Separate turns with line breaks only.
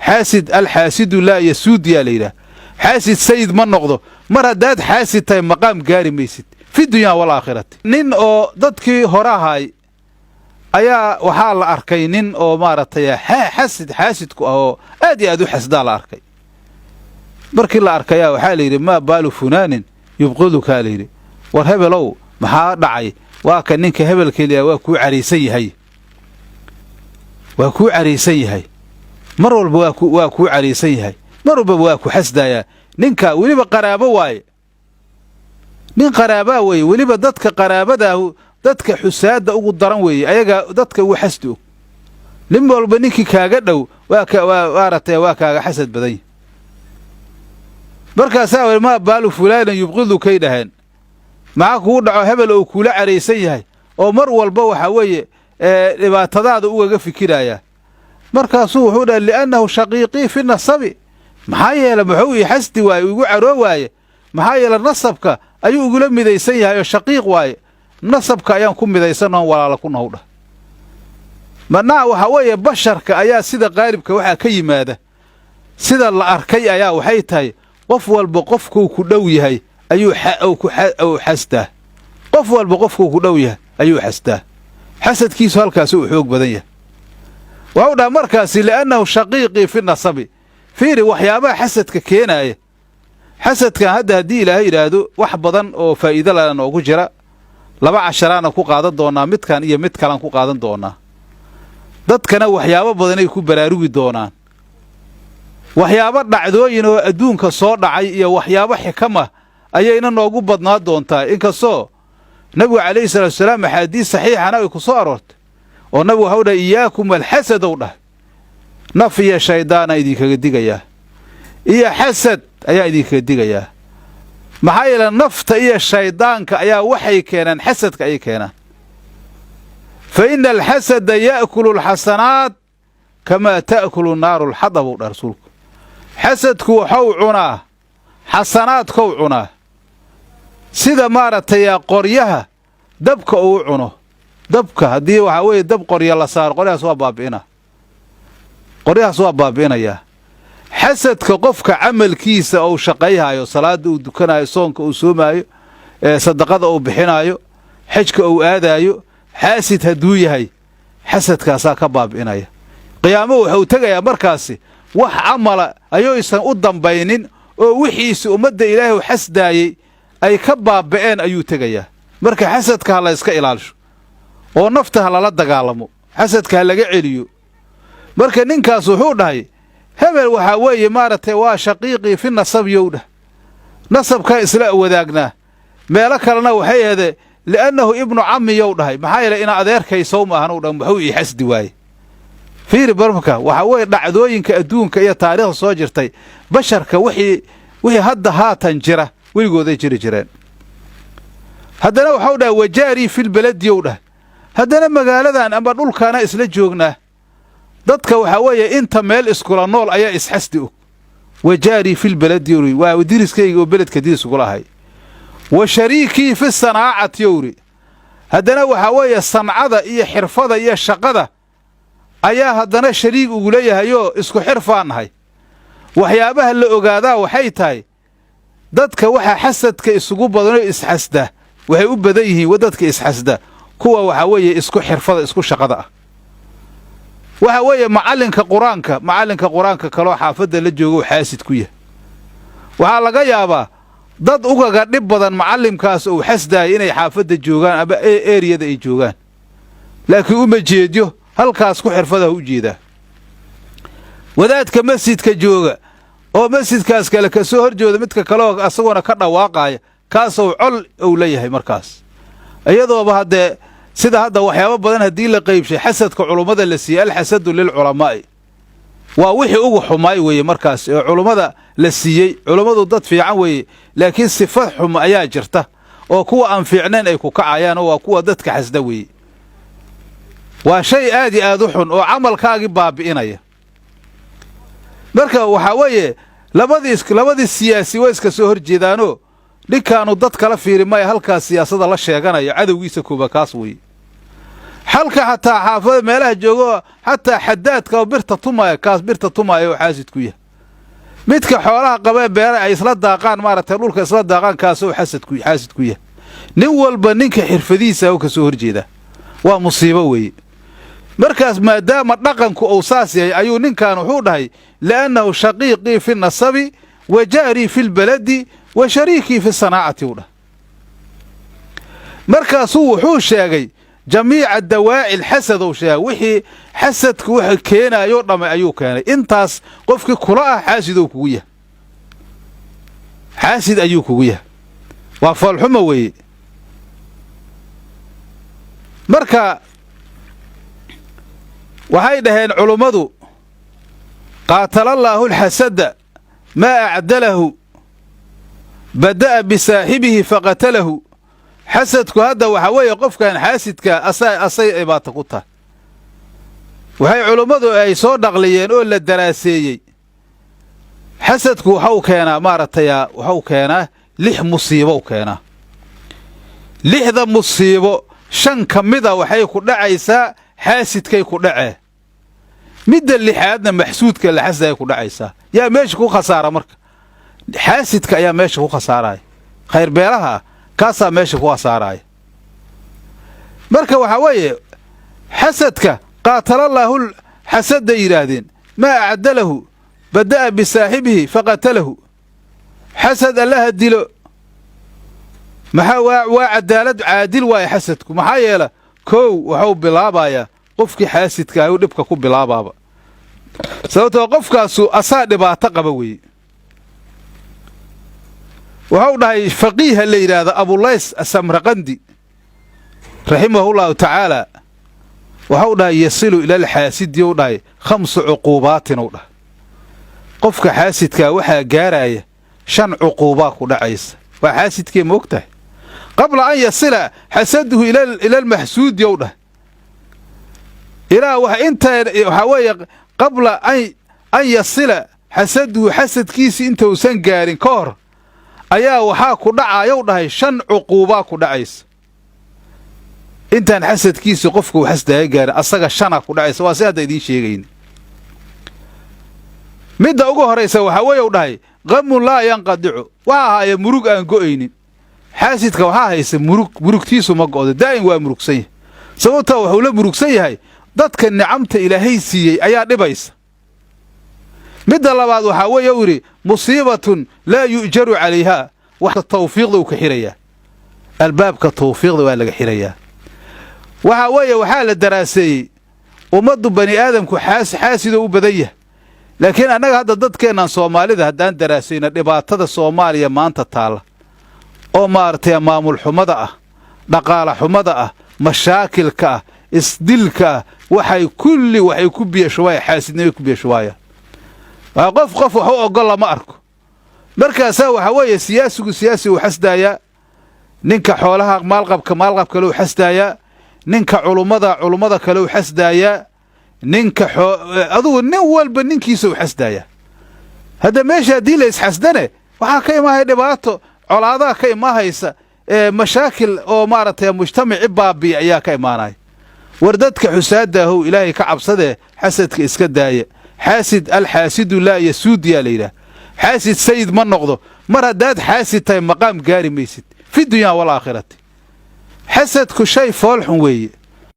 Xaasid alxaasidu laa yasuud yaa la yidhaah. Xaasid sayid ma noqdo. Mar haddaad xaasid tahay, maqaam gaari maysid fi dunyaa walaakhirati. Nin oo dadkii hore ahaay ayaa waxaa la arkay nin oo maaragtay xasid xaasidku ah oo aad iyo aad u xasdaa la arkay. Markii la arkayaa waxaa la yidhi: "Maa baalu fulaanin yubqidukaa?" la yidhi. "War hebelow, maxaa dhacay? Waa ka ninka hebelkeliya waa kuu caraysan yahay, waa kuu caraysan yahay mar walba, waa kuu caraysan yahay mar walbaba, waa ku xasdaayaa ninka." Weliba qaraabo waaye, nin qaraabaa weeye. Weliba dadka qaraabadaahu dadka xusaadda ugu daran weeye, ayagaa dadka ugu xasdi og. Nin walba ninkii kaaga dhow waa ka waa maaragtay waa kaaga xasad badan yahy. Markaasaa weli "Maa baalu fulaanin yubqidukay?" dhaheen. "Maxaa kugu dhaco hebel oo kuula caraysan yahay oo mar walba waxaa weeye dhibaatadaada ugaga fikirayaa?" Markaasuu wuxuu dhahay: "Li'annahu shaqiiqii fi nasabi." Maxaa yeele muxuu ii xasdi waaye, igu caroo waaye? Maxaa yeele nasabka ayuu igula midaysan yahay oo shaqiiq waaye, nasabka ayaan ku midaysan oon walaala ku nahow dhah. Manaa waxaa weeye basharka ayaa sida qaalibka waxaa ka yimaada, sida la arkay ayaa waxay tahay, qof walba qofkuu ku dhow yahay ayuu xasdaa. Qof walba qofkuu ku dhow yahay ayuu xasdaa. Xasadkiisu halkaasi uu xoog badan yahay. Waxau dhaha markaasi: "Li'annahu shaqiiqii fi nasabi." Fiiri waxyaabaha xasadka keenaaya. Xasadkan hadda haddii Ilaahay yidhaahdo, wax badan oo faa'iido lana noogu jira. Laba casharaana ku qaadan doonnaa, midkan iyo mid kalaan ku qaadan doonnaa. Dadkana waxyaabo badanay ku baraarugi doonaan, waxyaabo dhacdooyin oo adduunka soo dhacay iyo waxyaabo xikama ayayna noogu badnaa doontaa. Inkastoo Nabigu calayhi salaatu wasalaam axaadiis saxiixana ay ku soo aroortay oo Nabigu waxau dhahay: "Iyaakum alxasadow," dhahay, "naf iyo shaydaana idinkaga digayaa iyo xasad ayaa idinkaga digayaa." Maxaa yeele nafta iyo shaydaanka ayaa waxay keenaan xasadka ayay keenaan. "Fa inna alxasada ya'kulu alxasanaat kamaa ta'kulu naaru alxadab," uu dhah Rasuulku. Xasadku waxuu cunaa xasanaadkou cunaa sida maaragtay qoryaha dabka uu cuno. Dabka haddii waxaa weeye dab qorya la saaro, qoryahaas waa baabi'ina, qoryahaas waa baabi'inayaa. Xasadka qofka camalkiisa uu shaqayhaayo, salaadda uu dukanaayo, soonka uu soomaayo, sadaqada uu bixinaayo, xajka uu aadaayo, xaasid hadduu yahay, xasadkaasaa ka baabi'inaya. Qiyaamo wuxuu tegayaa markaasi wax camala ayuusan u dambaynin oo wixiisi ummadda Ilaahay u xasdaayey ay ka baaba'een ayuu tegayaa. Marka xasadka ha la yska ilaalisho oo nafta ha lala dagaalamo, xasadka ha laga celiyo. Marka ninkaas wuxuu dhahay: hebel waxaa weeye maaragtay waa shaqiiqii fi nasabiyow dhah, nasabkaa isla wadaagnaa. Meelo kalena waxay ahde "Li'annahu ibnu cammiyow" dhahay. Maxaa yeelay ina adeerkay sow maahan dhan, waxuu ii xasdi waaye? Fiiri barmarka, waxaa weeye dhacdooyinka adduunka iyo taariikhda soo jirtay basharka, wixii hadda haatan jira weligooday jiri jireen. Haddana waxau dhahay: "Wajaarii filbaladiyow" dhah. Haddana magaaladan ama dhulkaana isla joognaa, dadka waxaa weeye inta meel iskula nool ayaa isxasdi og. "Wajaarii filbaladi," yowri, waa diriskayga oo beledka diris ugula ahay. "Wa shariikii fi sanaacati," yowri. Haddana waxaa weeye sancada iyo xirfada iyo shaqada ayaa haddana shariig ugula yahayoo isku xirfaa nahay. Waxyaabaha la ogaadaa waxay tahay dadka waxaa xasadka isugu badanoo isxasda waxay u badan yihiin dadka isxasda kuwa waxaa weeye isku xirfada, isku shaqada ah. Waxa weeye macallinka qur-aanka, macallinka qur-aanka kaloo xaafadda la joogo xaasid ku yahay. Waxaa laga yaabaa dad ugaga dhib badan macallimkaas uu xasdaaya inay xaafadda joogaan ama eeriyada ay joogaan, laakiin uma jeedyo, halkaas ku xirfadaha u jeedaa. Wadaadka masjidka jooga oo masjidkaas kale ka soo hor jooda, midka kaleoo asaguna ka dhawaaqaaya, kaasou col uu leeyahay. Markaas iyadooba haddee sida hadda waxyaabo badan haddii la qaybshay, xasadka culummada la siiyey, alxasadu lilculamaa'i, waa wixii ugu xumaay weeye markaas oo culummada la siiyey. Culummadu dad fiican weeye, laakiin sifa xum ayaa jirta oo kuwa aan fiicnayn ay ku kacayaan, oo waa kuwa dadka xasda weeye. Waa shay aad iyo aad u xun oo camalkaagii baabi'inaya. Marka waxaa weeye labadii siyaasi way iska soo hor jeedaanoo ninkaanu dad kala fiiri maya, halkaas siyaasada la sheeganayo cadowgiisa kooba kaas weeye. Xalka xataa xaafada meelaha joogo, xataa xadaadka oo birta tumaaya, kaas birta tumaaya oo xaasid ku yahay. Midka xoolaha qabee beera ay isla daaqaan, maaragtay, dhulka isla daaqaan, kaasoo xaasid ku yahay. Nin walba ninka xirfadiisa u ka soo horjeedaa, waa musiibo weeye. Markaas maadaama dhaqanku uu saas yahay, ayuu ninkan wuxuu dhahay: li'annahu shaqiiqii fi nasabi wa jaarii fi lbaladi wa shariikii fi sanaacati, u dhahay. Markaasuu wuxuu sheegay jamiica dawaaci lxasad uu sheegay, wixii xasadku waxa keenaayoo dhammay ayuu keenay. Intaas qofkii kula ah xaasidou kugu yahay, xaasid ayuu kugu yahay, waa foolxumo weeye. Marka waxay dhaheen culummadu: qaatalallaahu alxasada maa acdalahu, bada'a bisaaxibihi faqatalahu. Xasadku hadda waxaa weeye qofkan xaasidka asay dhibaato ku tahay. Waxay culummadu ay soo dhaqliyeen oo la daraaseeyey, xasadku waxau keenaa, maaragtay, waxau keenaa 6 musiibow keenaa. 6da musiibo 5 ka mida waxay ku dhacaysaa xaasidkay ku dhacee, midda lixaadna maxsuudka la xasdaya ku dhacaysaa. Yaa meesha ku khasaara? Marka xaasidka ayaa meesha ku khasaaraya, khayr beelaha kaasaa meesha ku khasaaraya. Marka waxaa weeye xasadka qaatalallaahu xasadda yidhaahdeen maa acdalahu, bada'a bisaaxibihi faqatalahu. Xasad Allaha dilo. Maxaa waa cadaalad, caadil waaye xasadku. Maxaa yeela, kow waxuu bilaabayaa qofkii xaasidka ayuu dhibka ku bilaabaaba, sababtoo qofkaasu asaa dhibaato qaba weeye. Wuxuu dhahay faqiiha la yidhaahdo Abulays Asamraqandi raximahullaahu tacaala, waxau dhahay: yasilu ila alxaasidi, u dhahay, khamsu cuquubaatin, u dhahay. Qofka xaasidkaa waxaa gaaraya 5 cuquubaa ku dhacaysa. Waa xaasidkee, ma og tahay? Qabla an yasila xasaduhu ila almaxsuudi, ou dhahay, ilaa wax inta waxaa weeye qabla an yasila xasaduhu, xasadkiisii intuusan gaarin ka hor ayaa waxaa ku dhacayow dhahay 5 cuquubaa ku dhacaysa. Intaan xasadkiisii qofka uu xasdaaga gaarin, asaga shanaa ku dhacaysa. Waa si hadda idiin sheegayna. Midda ugu horraysa waxaa weeye, u dhahay, qamun laa yanqadicu. Waxaa haaya murug aan go'aynin. Xaasidka waxaa haysa murug, murugtiisu ma go'do, daa'im waa murugsan yahay. Sababtaa wuxuu la murugsan yahay dadka nicamta Ilaahay siiyey ayaa dhibaysa. Midda labaad waxaa weeye, uu yidhi, musiibatun laa yu'jaru calayhaa. Wax tawfiiqda uu ka xirayaa, albaabka tawfiiqda waa laga xirayaa. Waxaa weeye waxaa la daraaseeyey ummaddu bani aadamku xaasidoo u badan yahay, laakiin annaga hadda dadkeennan Soomaalida haddaan daraasayno dhibaatada Soomaaliya maanta taalla oo maaragtay maamul xumada ah, dhaqaala xumada ah, mashaakilka ah, isdilka ah, waxay kulli waxay ku biyashubaaya xaasidnimay ku biyashubaayaan. Waa qof qof wax u oggol lama arko. Markaasaa waxaa weeye siyaasigu siyaasi uu xasdaayaa, ninka xoolaha maalqabka maalqab kale uu xasdaayaa, ninka culummada culummada kale uu xasdaayaa, ninka adugu nin walba ninkiisa uu xasdaayaa. Hadda meesha haddii la isxasdane, waxaa ka imaahaya dhibaato, colaadaha ka imaahaysa, mashaakil oo maaragtay mujtamaci baabiya ayaa ka imaanaya. War dadka xusaadda ahow, Ilaahay ka cabsadee, xasadka iska daaya. Xaasid alxaasidu laa yasuud yaa la yidhaah. Xaasid sayid ma noqdo. Mar haddaad xaasid tahay, maqaam gaari maysid fi dunyaa walaakhirati. Xasadku shay foolxun weeye.